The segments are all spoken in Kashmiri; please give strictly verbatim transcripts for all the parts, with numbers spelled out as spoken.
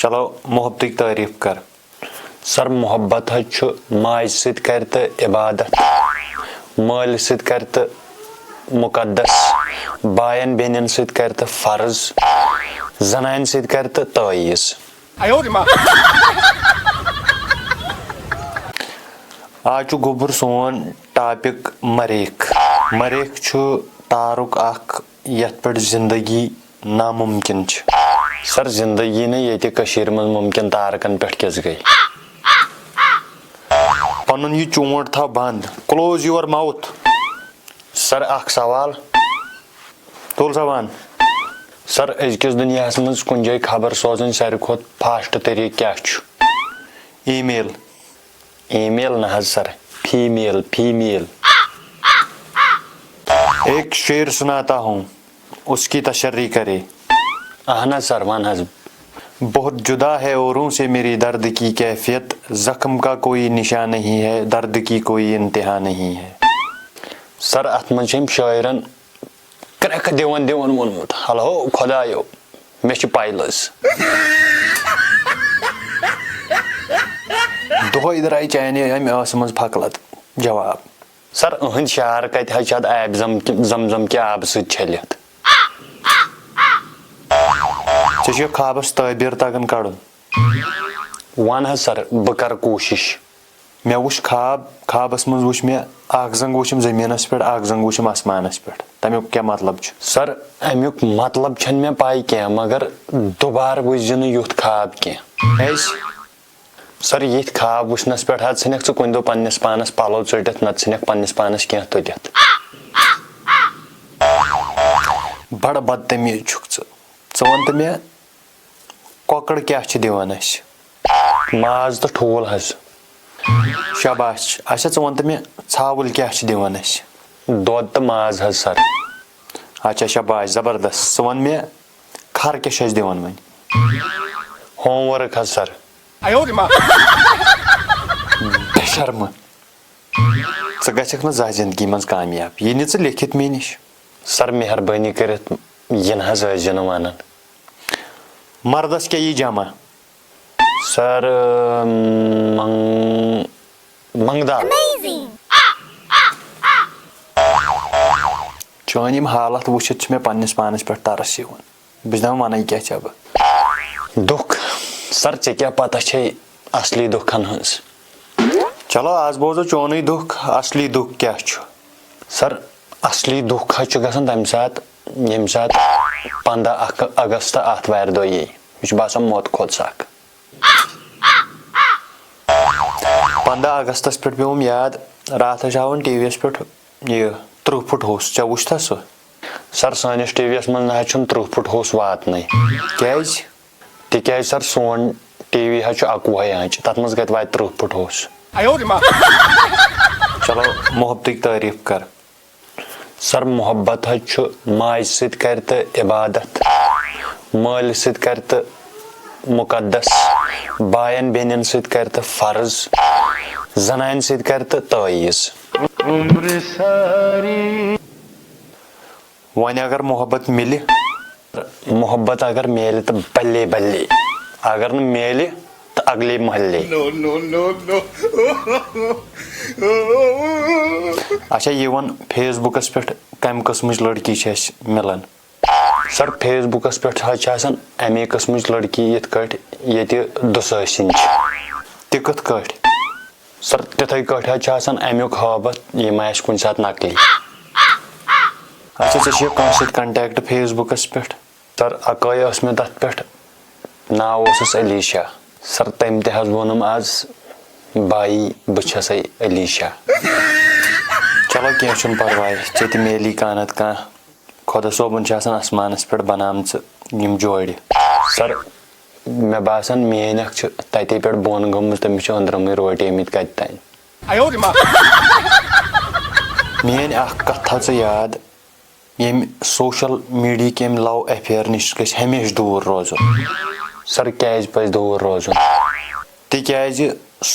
چلو، محبتٕکۍ تعریٖف کر۔ سر، محبت حظ چھُ ماجہِ سۭتۍ کرِ تہٕ عبادت، مٲلۍ سۭتۍ کرِ تہٕ مُقدس، باین بیٚنٮ۪ن سۭتۍ کرِ تہٕ فرض، زنانہِ سۭتۍ کرِ تہٕ تعویٖذ۔ آز چھُ گوٚبُر سون ٹاپک مریخ۔ مریخ چھُ تارُک اکھ، یتھ پٮ۪ٹھ زندگی ناممکن چھِ۔ سر، زندگی نہٕ ییٚتہِ کٔشیٖرِ منٛز ممکن، تارکن پٮ۪ٹھ کیٛاہ گٔے؟ پنُن یہِ چونٹ تھاو بند۔ Close your mouth۔ سر، اکھ سوال۔ تُل سا وَن۔ سر، أزکِس دُنیاہَس منٛز کُنہِ جایہِ خبر سوزٕنۍ ساروی کھۄتہٕ فاسٹ طریٖقہٕ کیٛاہ چھُ؟ ای میل۔ ای میل نہ حظ سر، فی میل، فی میل۔ ایک شعر سناتا ہوں، اس کی تشریح کرے۔ اہن حظ سر، وَن حظ۔ بہت جدا ہے اوروں سے میری درد کی کیفیت، زخم کا کوئی نشان نہیں ہے، درد کی کوئی انتہا نہیں ہے۔ سر، اتھ منٛز چھِ أمۍ شٲعرن کرٛٮ۪کھ دِوان دِوان ووٚنمُت، ہلہو خۄدایو، مےٚ چھِ پَے لٔج۔ دۄہَے درٛاے چانہِ اَمہِ ٲسہٕ منٛز پھکلت۔ جواب۔ سر، أہٕنٛدۍ شعر کَتہِ حظ چھِ اَتھ آبِ زم-، زمزم کہِ آبہٕ سۭتۍ چھٔلِتھ؟ ژےٚ چھُ خوابس تعبیر تگان کڑُن؟ وَن حظ سر، بہٕ کرٕ کوٗشِش۔ مےٚ وُچھ خواب، خوابس منٛز وُچھ مےٚ اکھ زنٛگ وُچھُم زٔمیٖنس پٮ۪ٹھ، اکھ زنٛگ وُچھُم آسمانس پٮ۪ٹھ۔ تمیُک کیٛاہ مطلب چھُ؟ سر، امیُک مطلب چھَنہٕ مےٚ پَے کینٛہہ، مگر دُبارٕ وٕچھزِ نہٕ یُتھ خواب کینٛہہ۔ کیٛازِ؟ سر، یِتھۍ خواب وٕچھنس پٮ۪ٹھ حظ ژھٕنکھ ژٕ کُنہِ دۄہ پننِس پانس پلو ژٔٹِتھ، نتہٕ ژھٕنکھ پننِس پانس کینٛہہ تُلِتھ۔ بڑٕ بدتمیٖز چھُکھ ژٕ۔ ژٕ وَن تہٕ مےٚ، کۄکر کیٛاہ چھِ دِوان اَسہِ؟ ماز تہٕ ٹھوٗل حظ۔ شاباش۔ اچھا، ژٕ وَن تہٕ مےٚ، ژھاوٕلۍ کیٛاہ چھِ دِوان اَسہِ؟ دۄد تہٕ ماز حظ سر۔ اچھا، شاباش، زبردست۔ ژٕ وَن مےٚ، کھر کیٛاہ چھِ اَسہِ دِوان وۄنۍ؟ ہوم ورک حظ سر۔ بے شرمہٕ۔ ژٕ گژھکھ نہٕ زانٛہہ زندگی منٛز کامیاب۔ یہِ نہِ ژٕ لیکھِتھ مےٚ نِش۔ سر، مہربٲنی کٔرِتھ یہِ نہٕ حظ ٲسۍ زِ نہٕ ونان۔ مردس کیٛاہ یی جمع؟ سر، منگ-، منگدال۔ چٲنۍ یِم حالت وٕچھِتھ چھِ مےٚ پننِس پانس پٮ۪ٹھ ترس یِوان۔ بہٕ چھُس دَپان، وَنَے کیٛاہ ژےٚ بہٕ؟ دُکھ؟ سر، ژےٚ کیٛاہ پتہ چھے اصلی دُکھن ہٕنٛز؟ چلو، آز بوزو چونُے دُکھ، اصلی دُکھ کیٛاہ چھُ؟ سر، اصلی دُکھ حظ چھُ گژھان تَمہِ ساتہٕ، ییٚمہِ ساتہٕ پنٛداہ اکھ اگست آتھوارِ دۄہ یی۔ مےٚ چھُ باسان موت کھۄتہٕ سخ۔ پنٛداہ اگستس پٮ۪ٹھ پیوٚوُم یاد، راتھ ٲسۍ ہاوان ٹی وی یَس پٮ۪ٹھ یہِ تٕرٛہ فُٹ ہوٚس، ژےٚ وُچھتھا سُہ؟ سر، سٲنِس ٹی وی یَس منٛز نہ حظ چھُنہٕ تٕرٛہ فُٹ ہوٚس واتنٕے۔ کیٛازِ؟ تِکیٛازِ سر، سون ٹی وی حظ چھُ اَکوُہَے آنچہِ، تَتھ منٛز کَتہِ واتہِ تٕرٛہ فُٹ ہوٚس؟ چلو، محبتٕکۍ تعریٖف کر۔ سر، محبت حظ چھُ ماجہِ سۭتۍ کرِ تہٕ عبادت، مٲلۍ سۭتۍ کرِ تہٕ مُقدس، باین بیٚنٮ۪ن سۭتۍ کرِ تہٕ فرض، زنانہِ سۭتۍ کرِ تہٕ تعویٖذ۔ وۄنۍ اگر محبت مِلہِ؟ محبت اگر میلہِ تہٕ بلے بلے، اگر نہٕ میلہِ تہٕ اگلے محلے۔ اچھا، یہِ وَن، فیس بُکَس پٮ۪ٹھ کَمہِ قٕسمٕچ لڑکی چھِ اَسہِ مِلان؟ سر، فیس بُکَس پٮ۪ٹھ حظ چھِ آسان اَمے قٕسمٕچ لڑکی، یِتھ کٲٹھۍ ییٚتہِ دُسٲسِن چھِ۔ تہِ کِتھ کٲٹھۍ؟ سر، تِتھَے کٲٹھۍ حظ چھِ آسان اَمیُک ہٲبتھ، یِم آسہِ کُنہِ ساتہٕ نقلی۔ اچھا، ژےٚ چھِ یہِ کٲنٛسہِ سۭتۍ contact فیس بُکَس پٮ۪ٹھ؟ سر، اَکٲے ٲس مےٚ تَتھ پٮ۪ٹھ، ناو اوسُس علیشا۔ سر، تٔمۍ تہِ حظ ووٚنُم آز، بایی، بہٕ چھَسَے علیشا۔ چلو، کینٛہہ چھُنہٕ پَرواے، ژےٚ تہِ میلی کانٛہہ نَتہٕ کانٛہہ۔ خۄدا صٲبُن چھِ آسان آسمانَس پٮ۪ٹھ بَنامژٕ یِم جوڑِ۔ سر، مےٚ باسان میٛٲنۍ اَکھ چھِ تَتے پٮ۪ٹھ بۄن گٔمٕژ، تٔمِس چھِ أنٛدرَمٕے روٹے مٕتۍ کَتہِ تام۔ میٛٲنۍ اَکھ کَتھ تھاو ژٕ یاد، ییٚمہِ social media کہِ ییٚمہِ love affair نِش گژھِ ہمیشہِ دوٗر روزُن۔ سر، کیٛازِ پَزِ دوٗر روزُن؟ تِکیٛازِ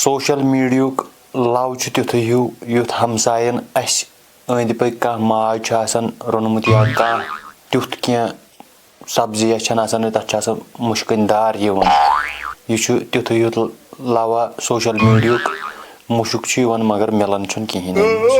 social media یُک love چھُ تیُتھُے ہیوٗ، یُتھ ہمساین اَسہِ أنٛدۍ پٔکۍ کانٛہہ ماز چھُ آسان روٚنمُت یا کانٛہہ تیُتھ کینٛہہ سبزی یۄس چھَنہٕ آسان، تَتھ چھُ آسان مُشکِن دار یِوان۔ یہِ چھُ تیُتھُے یُتھ لوا سوشل میٖڈیہُک مُشُک چھُ یِوان، مگر مِلان چھُنہٕ کِہیٖنۍ أمِس۔